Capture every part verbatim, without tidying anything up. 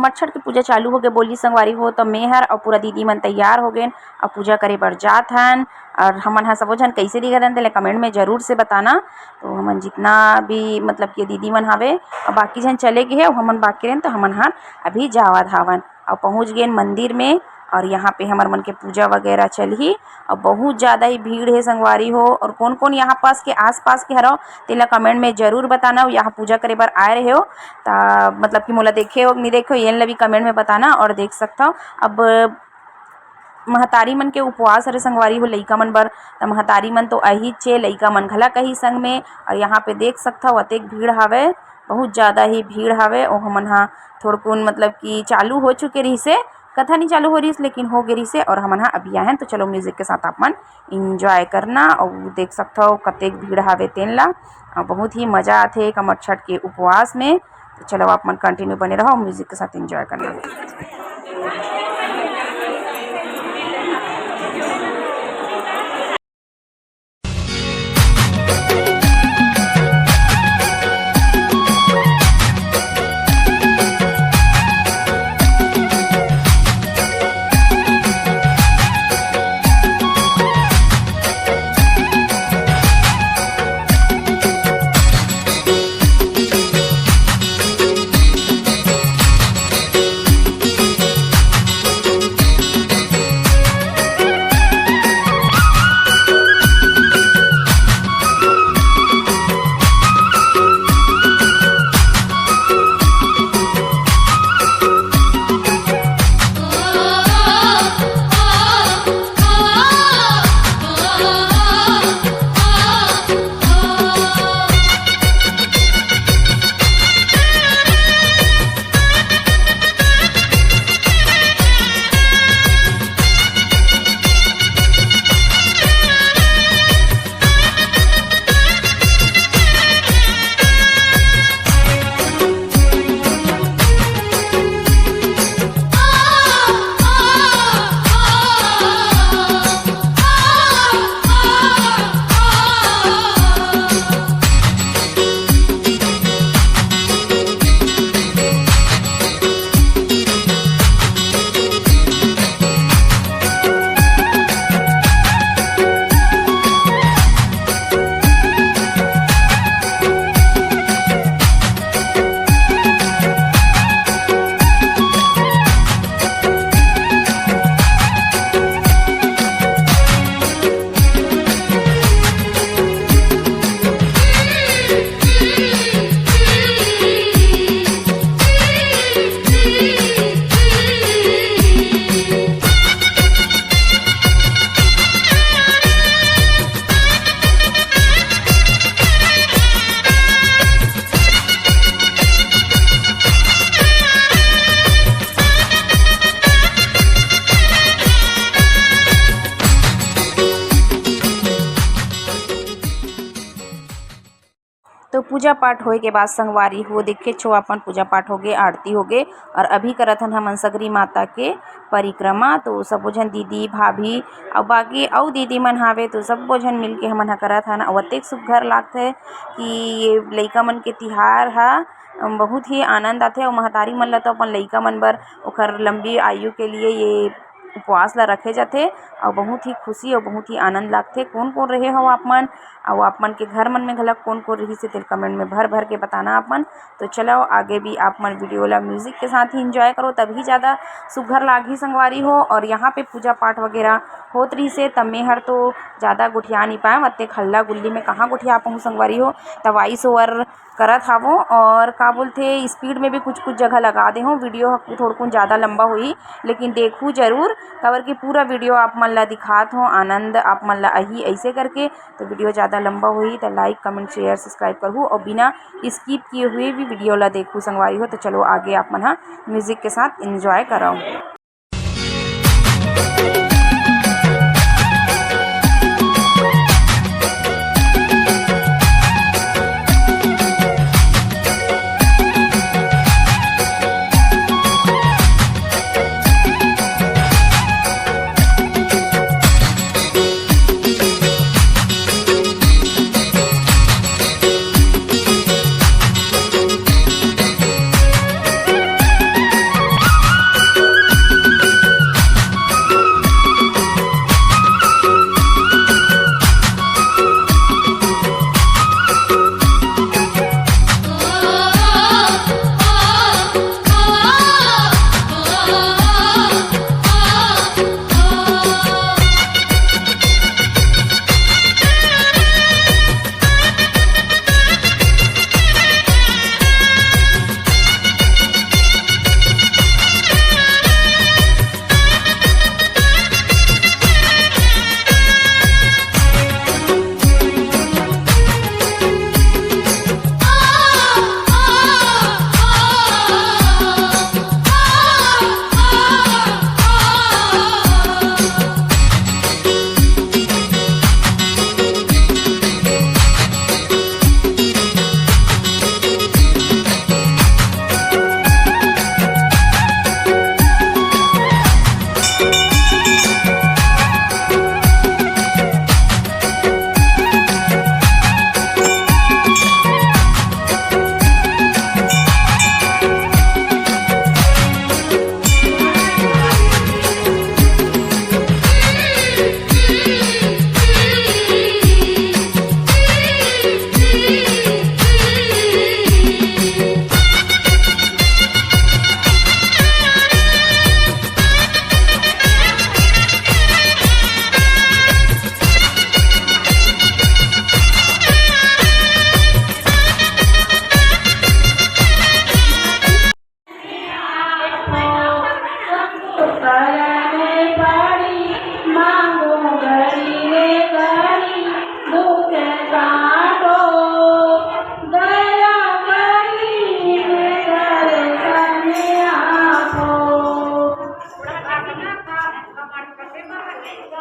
कमरछठ के पूजा चालू होगे बोली संगवारी हो, त मेहर अउ पूरा दीदी मन तैयार हो गेन अउ पूजा करे बर जात हन। और हमन ह सबो झन कइसे दिखत हन, तेला comment में जरूर से बताना। तो हमन जितना भी मतलब कि दीदी मन हावे, अउ बाकी झन चले गे हे, अउ हमन बाकी रहेन, तो हमन ह अभी जावत हावन अउ पहुँच गेन मंदिर में। और यहाँ पे हमर मन के पूजा वगैरह चलही। अउ बहुत ज़्यादा ही भीड़ हे संगवारी हो। और कौन कौन यहाँ पास के, आस पास के हरव, तेला comment में जरूर बताना। अउ यहाँ पूजा करे बर आए रहे हो, त मतलब कि मोला देखे हो, नहीं देखे हो, येन ला भी comment में बताना। और देख सकथव, अब महतारी मन के उपवास हरे संगवारी हो, लइका मन बर, त महतारी मन तो अहिच हे, लइका मन घला कही संग में। और यहाँ पे देख सकथव, अतेक भीड़ हावे, बहुत ज़्यादा ही भीड़ हावे। ओ हमन ह थोड़कुन मतलब कि चालू हो चुके रहिसे, कथा नहीं चालू हो रहिस, लेकिन हो गे रहिसे। और हमन ह अभी आए हन, तो चलो music के साथ आप मन enjoy करना। और देख सकथव, कतेक भीड़ हावे तेन ला। अ, बहुत ही मजा आथे कमरछठ के उपवास में। तो चलो, आप मन continue बने रहो, music के साथ enjoy करना। तो पूजा पाठ होए के बाद संगवारी हो, देखे छो, अपन पूजा पाठ होगे, आरती होगे, और अभी करत हन हमन सगरी माता के परिक्रमा। तो सबो झन दीदी, भाभी, अउ बाकी अउ दीदी मन हावे, तो सबो झन मिलके हमन ह करत हन। अउ अतेक सुग्घर लागथे कि ये लइका मन के तिहार ह, अम, बहुत ही आनंद आथे। अउ महतारी मन ल तो अपन लइका मन बर, ओखर लंबी आयु के लिए ये उपवास ला रखे जाथे। अउ बहुत ही खुशी अउ बहुत ही आनंद लागथे। कोन कोन रहे हो आप मन, अउ आप मन के घर मन में घलक कोन कोन रहिस हे, तेल comment में भर भर के बताना आप मन। तो चलो, आगे भी आप मन video ला music के साथ ही enjoy करो, तभी ज़्यादा सुघर लागही संगवारी हो। और यहाँ पे पूजा पाठ वगैरह होत रहिस हे, तब मैं हर तो ज़्यादा गोठिया नहीं पाए, अतेक हल्ला गुल्ली में कहाँ गोठिया पाऊँ संगवारी हो। तब voice over करत हावों। और का बोलथे, speed में भी कुछ कुछ जगह लगा दे हों, video ह थोड़कुन ज़्यादा लंबा होही, लेकिन देखहू जरूर, काबर कि पूरा video आप मन ला दिखात हों, आनंद आप मन ला आही ऐसे करके। तो video ज़्यादा लंबा होही, तो like, comment, share, subscribe करहू और बिना skip किए हुए भी video ला देखहू संगवारी हो। तो चलो, आगे आप मन ह music के साथ enjoy करव।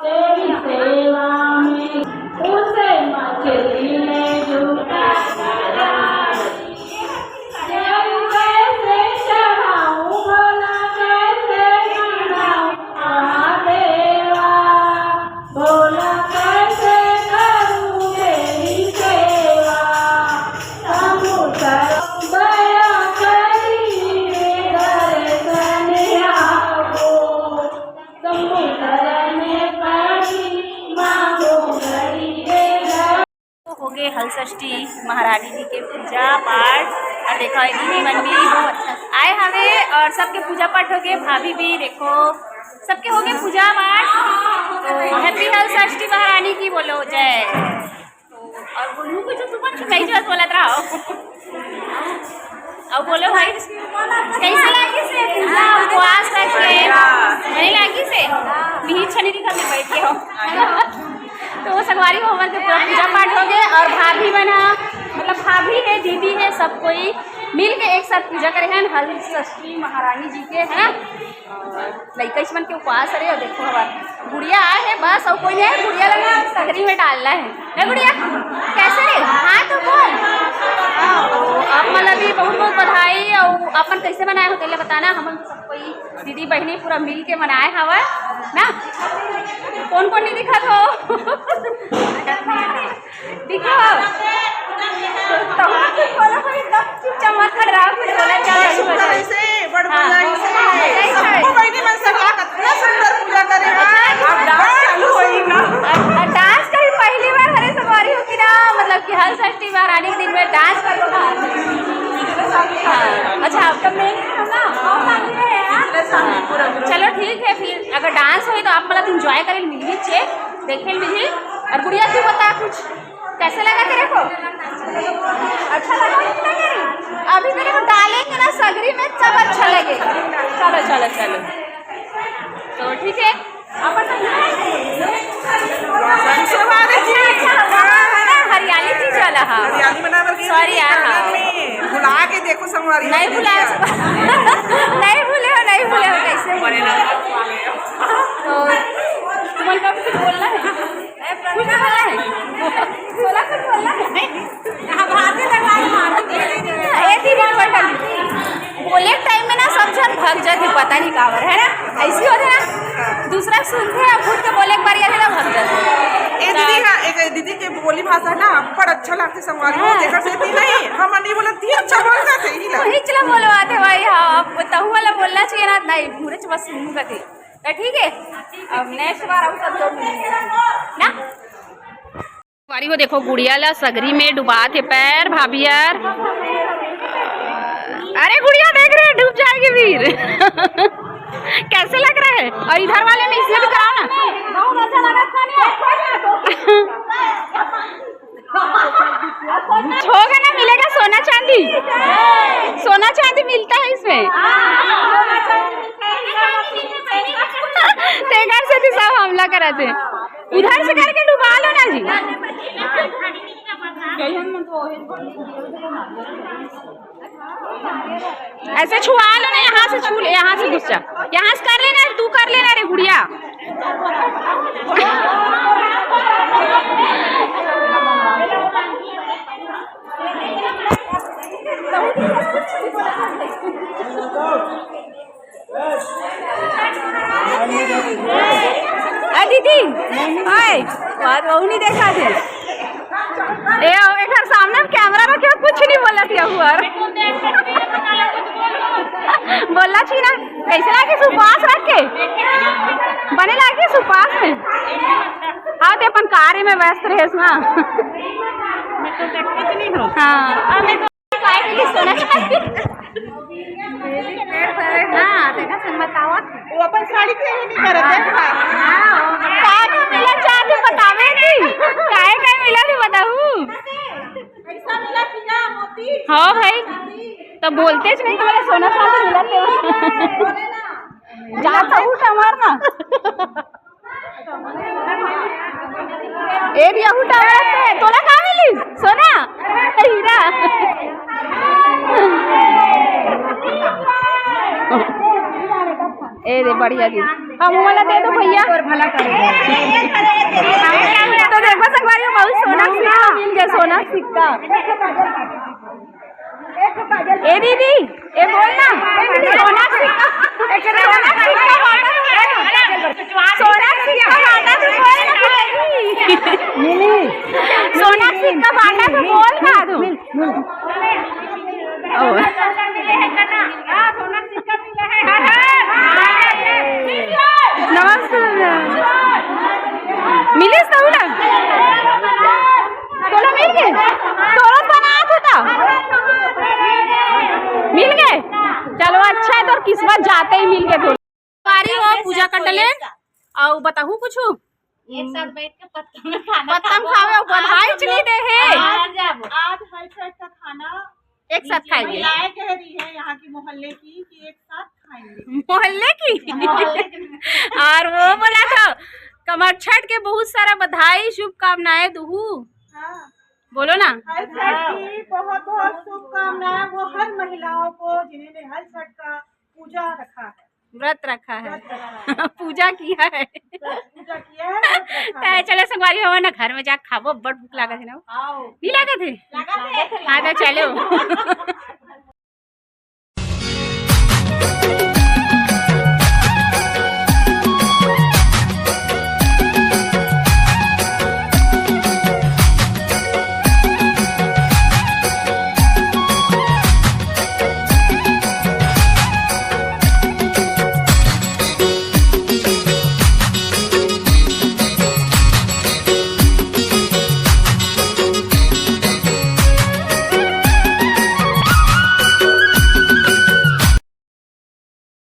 तेरी सेवा में उसे मछली ने झूठा ठहरा। तेरी कैसे चढ़ाऊं भोला, कैसे मनाऊं महादेवा, भोला कैसे करूं तेरी सेवा। समुद्र दया करी दर्शन आओ। तो हो गए हल षष्ठी महारानी जी के पूजा पाठ। और देखा है दीदी मन भी आए हवे और सबके पूजा पाठ हो गए। भाभी भी देखो, सबके हो गए पूजा पाठ। तो हैप्पी हल षष्ठी महारानी की बोलो जय। और बोलू कुछ, तू कुछ कहीं जो बोलत रहो। अब बोलो भाई, कैसे लागी से पूजा उपवास करके? नहीं लागी से? मिही छनी दिखा के बैठ के हो। तो वो संगवारी हो, हमर के पूरा पूजा पाठ हो गए और भाभी बना, मतलब भाभी है, दीदी है, सब कोई मिल के एक साथ पूजा करे हैं। हल षष्ठी महारानी जी के, है ना? लइका मन के उपवास हरे। और देखो हमार गुड़िया आए है बस, और कोई नहीं है। गुड़िया लगा सगरी में डालना है ना गुड़िया? कैसे रे? हाँ तो बोल। आप मन ला भी बहुत बहुत बधाई। और अपन कैसे मनाए हो तेला बताना। हमन तो सब कोई दीदी बहनी पूरा मिल के मनाए हवा ना। कौन कौन नहीं दिखत हो? दिखो। तो हम कुछ बोलो, कोई एकदम चुपचाप मत खड़राओ, कुछ बोला चाहो, कुछ बोला। ऐसे, बड़ हाँ। मजा ऐसे। ऐसे। सबको बहनी मन से कहा, कितना सुंदर पूजा करे। अब डांस चालू होई ना। और, और डांस का भी पहली बार हरे सवारी हो कि ना, मतलब कि हल षष्ठी महारानी के दिन में डांस करबो ना। हाँ। अच्छा, आपका मेन है ना? हाँ। चलो ठीक है, फिर अगर डांस होई तो आप मतलब एंजॉय करे मिलही छे, देखे मिलही। और गुड़िया, तू बता कुछ। कैसे लगा तेरे को? अच्छा लगा कि नहीं? अभी तेरे को डालेंगे ना सगरी में, तब अच्छा लगे। चलो, चलो, चलो। तो ठीक है, अपन तो अच्छा, अच्छा, वहाँ है ना, हरियाली चीज वाला, हाँ। हरियाली बनावे के सॉरी यार, हाँ। भुला के देखो संगवारी। नहीं भुला, नहीं भूले हो, नहीं भूले हो, कैसे भूले हो? तो तुमन का कुछ बोलना है? कुछ बोलना है? बोला, कुछ बोलना है? अब हाथे लगा के मारो। ए, दीदी, बोल, बोल। बोले टाइम में ना सब झन भाग जाते, पता नहीं काबर, है ना? ऐसी होते ना, दूसरा सुनते हैं, खुद के बोले एक बार, ये ना भाग जाते। ए दीदी, हाँ, एक दीदी के बोली भाषा ना बड़ अच्छा लगते संगवारी हो, हाँ। जेकर से ती नहीं, हम नहीं बोलत थी, अच्छा बोलता थे ही ना। वही चला बोलवाते भाई, हाँ, अब तहु वाला बोलना चाहिए ना, नहीं, मुझे बस सुनू का थे। तो ठीक है, अब नेक्स्ट बार हम सब लोग मिलेंगे ना। बारी वो देखो, गुड़िया ला सगरी में डुबात हे पैर, भाभी यार। अरे गुड़िया, देख रहे हैं, डूब जाएगी फिर। कैसे लग रहा है? और इधर वाले में इसमें भी कराओ ना। होगा ना, मिलेगा सोना चांदी, सोना चांदी मिलता है इसमें। तेकर से तो सब हमला करत हे। उधर से करके डुबा लो ना जी। ऐसे छुआ लो ना, यहाँ से छू ले, यहाँ से घुस जा, यहाँ से कर लेना, तू कर लेना रे गुड़िया। ए दीदी, हाय, बात वहू नहीं देखा थे। ए, एकर सामने में कैमरा रखे हो, कुछ नहीं बोला थी अबू और। बोलना चाहिए ना, कैसे लागे सुपास रख के? बने लागे सुपास में? हाँ, ते अपन कार्य में व्यस्त रहे ना। हाँ। काय के लिए सोना चांदी? हाँ, देखा सुन बताओ। वो अपन साड़ी के ही नहीं करत है। हाँ, काय का मिला चांदी बतावे की? काय का मिला थी बताऊ? पैसा मिला हीरा मोती। हाँ भाई, तो बोलते च नहीं, तुम्हारा सोना चांदी मिला थे। बोले ना। जा तो उठ हमार ना। ए दिया उठा रहे, तोला का मिली? सोना? हीरा। ए दे बढ़िया दी। हम वाला दे दो भैया। तो देखो संगवारी, बहुत सोना सिक्का मिल गया, सोना सिक्का। ए दीदी, ए बोल ना, सोना सिक्का, सोना सिक्का बांटा तो बोल ना, सोना सिक्का बांटा तो बोल ना भाई। सोना सिक्का बांटा तो बोल ना तू। ओ। नमस्ते। मिलिस तहू ला? तोला मिल गे? तोला बनात होता? मिल गे? चलो, अच्छा है, तोर किस्मत जाते ही मिल गे तोला। संगवारी हो, पूजा कर डले। अउ बताहू कुछु? एक साथ बैठ के पत्ता में खाना पत्ता में खावे, खाबो। बधाई आज हम चली लोग दे हे। आज, आज हर घर का खाना एक साथ खाएंगे। महिलाएं कह रही है यहाँ की मोहल्ले की कि एक साथ खाएंगे। मोहल्ले की? मोहल्ले की। और वो बोला था, कमरछठ के बहुत सारा बधाई, शुभकामनाएं दुहू। हाँ। बोलो ना। हर घर की बहुत बहुत शुभकामनाएं, वो हर महिलाओं को जिन्होंने हर छठ का पूजा रखा है। व्रत रखा है। व्रत रखा है। पूजा किया है। पूजा किया है, व्रत रखा तो है। चलो संगवारी, हम ना घर में जा खाबो, बड़ भूख लागत है ना। आओ। नहीं लागत है? लागत है। हाँ, तो चलो।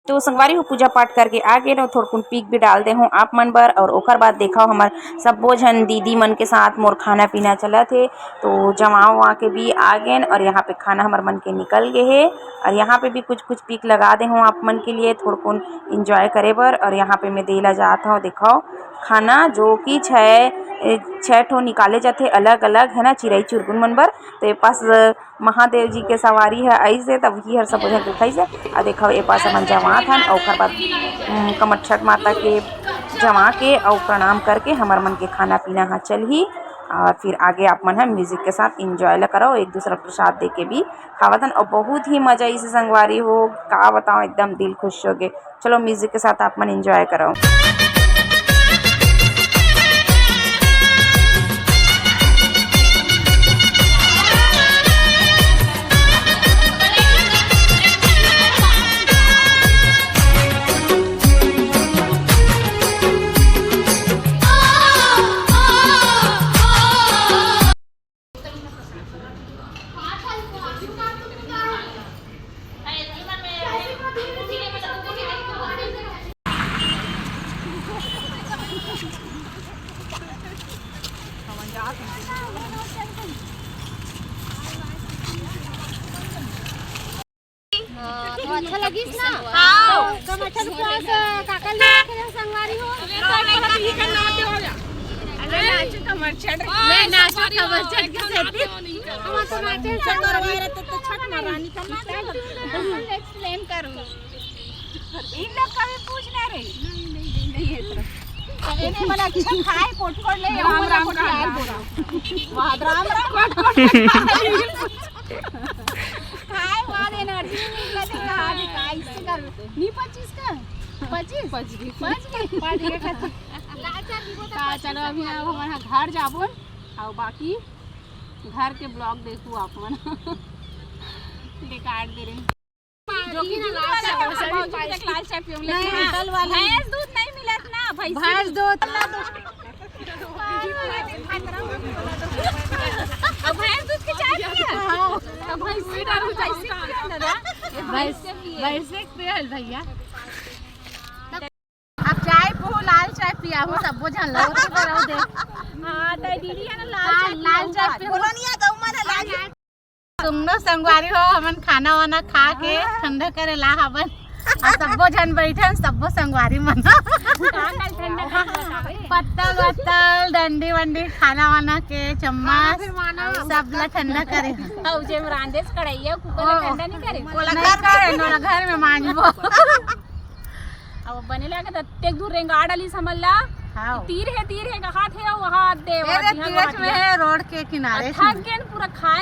तो संगवारी हो, पूजा पाठ करके आ गेन, थोड़कुन पिक भी डाल दे हूँ आप मन बर। और ओकर बाद देखा, हमर सब्बो झन दीदी मन के साथ मोर खाना पीना चलत हे, तो जमा उमा के भी आ गेन। और यहाँ पे खाना हमर मन के निकल गे हे, और यहाँ पे भी कुछ कुछ पिक लगा दे हूँ आप मन के लिए थोड़कुन एंजॉय करे बर। और यहाँ पे मैं देला जात हूँ, देखो खाना जो कि छः छः ठो निकाले जाथे अलग अलग, है ना, चिरई चुरगुन मन बर। तो ये पास महादेव जी के सवारी ह आइस हे, तब ही हर सबो झन के खाइस हे। आ देखव, ए पास हमन जमात हन, अउ ओकर बाद, उम, कमरछठ माता के जमा के अउ प्रणाम करके हमर मन के खाना पीना ह चलही। और फिर आगे आप मन ह म्यूजिक के साथ एंजॉय ल करव, एक दूसरा प्रसाद दे के भी खावत हन, अउ बहुत ही मजा आइस हे संगवारी हो, का बताओ, एकदम दिल खुश हो गे। चलो, म्यूजिक के साथ आप मन एंजॉय करव। हाँ, तो अच्छा लगिस ना? हाँ। तो कम अच्छा तो कौन सा काका ले के संगवारी हो? अरे, नाचो कमरछठ। मैं नाचो कमरछठ के सेती। हम तो नाचे छठ करवाए रहते तो छठ महारानी का नाच। एक्सप्लेन करूँ। इन लोग का भी पूछना रे। नहीं, नहीं, नहीं, नहीं है इतना। अरे, नहीं, मतलब, अच्छा खाए, कोट कोट ले, राम, राम, राम, राम। वाह, राम, राम। कोट कोट। खाए बाद एनर्जी नहीं निकलती, कहाँ भी खाए, इससे कर। नहीं पच्चीस का? पच्चीस? पच्चीस। पच्चीस। पच्चीस। हाँ, चलो अभी ना हमारा घर जाबो, और बाकी घर के ब्लॉग देखू आप मन। बेकार दे रहे। जो कि दूध वाला है, बाबूजी के लाल चाय पियो, लेकिन नहीं, हाँ, होटल वाला। भैंस दूध नहीं मिलत ना, भैंस भैंस दूध। दूध। अब भैंस दूध के चाय पिया? हाँ। तो भैंस से डालो, भैंस से पिया दादा। ये भैंस से पिए। भैंस से पिए भैया। अब चाय पो, लाल चाय पिया हो, सबो झन लो, ओती बर रहो दे। हाँ, तो दीदी है ना, लाल हाँ, चाय लाल पिया चाय हो। पियो। बोलो नहीं है, गऊ मन है, लाल चाय। सुन लो संगवारी हो, हमन खाना वाना खा के ठंडा करे ला हवन। आ सबो झन बैठन, सबो संगवारी मन। का का ठंडा करे बतावे? पत्तल वत्तल, डंडी वंडी, खाना वाना के चम्मच, खाना फिर माना। सब ला ठंडा करे। हाँ, उजे में रांधेस कढ़ैया, कुकर ला ओ। ठंडा नहीं करे। ओला नहीं घर करे, नोला घर में मांजबो। अब बने लागत एक दूर रेंगा डालिस हमन ला। हाँ। तीर हे, तीर हे, कहात हे, वहाँ दे, ए, वहाँ दे, दिहा, तीरथ वहाँ में दिहा। हे, रोड के किनारे। थक गेन पूरा खाए।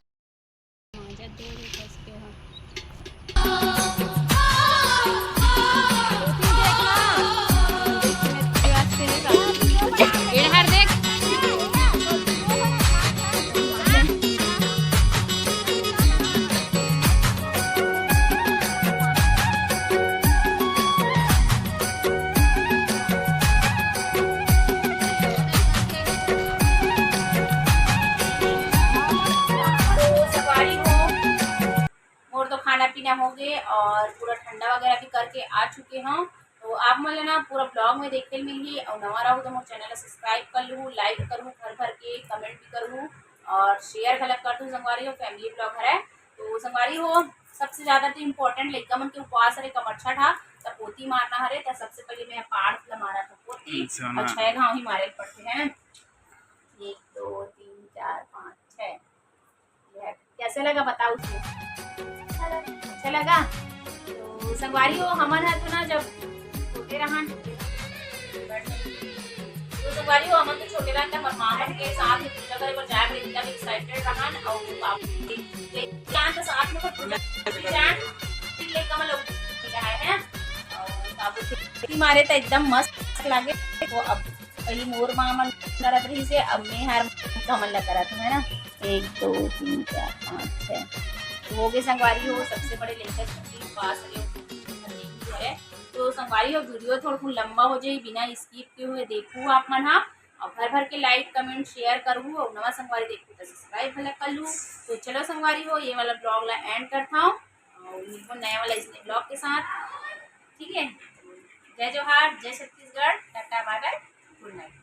मोर तो खाना पीना हो गए और पूरा ठंडा वगैरह भी करके आ चुके हूँ। तो आप मन ला ना पूरा vlog में देखे मिलही। और नवा रहू तो मोर channel ला subscribe कर लू, like करू, भर भर के comment भी करू और share घलक कर दू संगवारी हो। Family vlog हरे तो संगवारी हो, सबसे ज्यादा तो important लइका मन के उपवास हरे, कमरछठ हा, त पोती मारना हरे। त सबसे पहले मैं पाँच ला मारा था पोती। अच्छा और ना। छह घाव ही मारे पड़ते हैं। एक, दो, तीन, चार, पाँच, छह। ये है। कैसे लगा बताओ उसमें? अच्छा लगा। तो संगवारी हो, हमन है तो ना जब छोटे रहन, तो संगवारी हो, हमन तो छोटे रहन त हमर माँ मन के साथ में पूजा करे बर जाए बर एकदम excited रहन। और बाबू के जान तो साथ में पूजा जान, फिर ले कमल जाए है। और बाबू के मारे तो एकदम मस्त लागे। वो अब पहली मोर माँ मन करत रहिस हे, अब मैं हर हमन ला करत हूँ, है ना। एक, दो, तीन, चार, पाँच, छः। तो हो गए संगवारी हो, सबसे बड़े लेकर छुट्टी पास हो गए। तो संगवारी हो, video थोड़ा कुन लंबा हो जाए, बिना skip के हुए देखू आप मन हा। और भर भर के like, comment, share करू और नवा संगवारी देखू तो subscribe भला कर लू। तो चलो संगवारी हो, ये वाला vlog ला end करता हूँ और मिलबो नया वाला इसने vlog के साथ। ठीक है, जय जोहार, जय Chhattisgarh, Tata, bye bye, good night।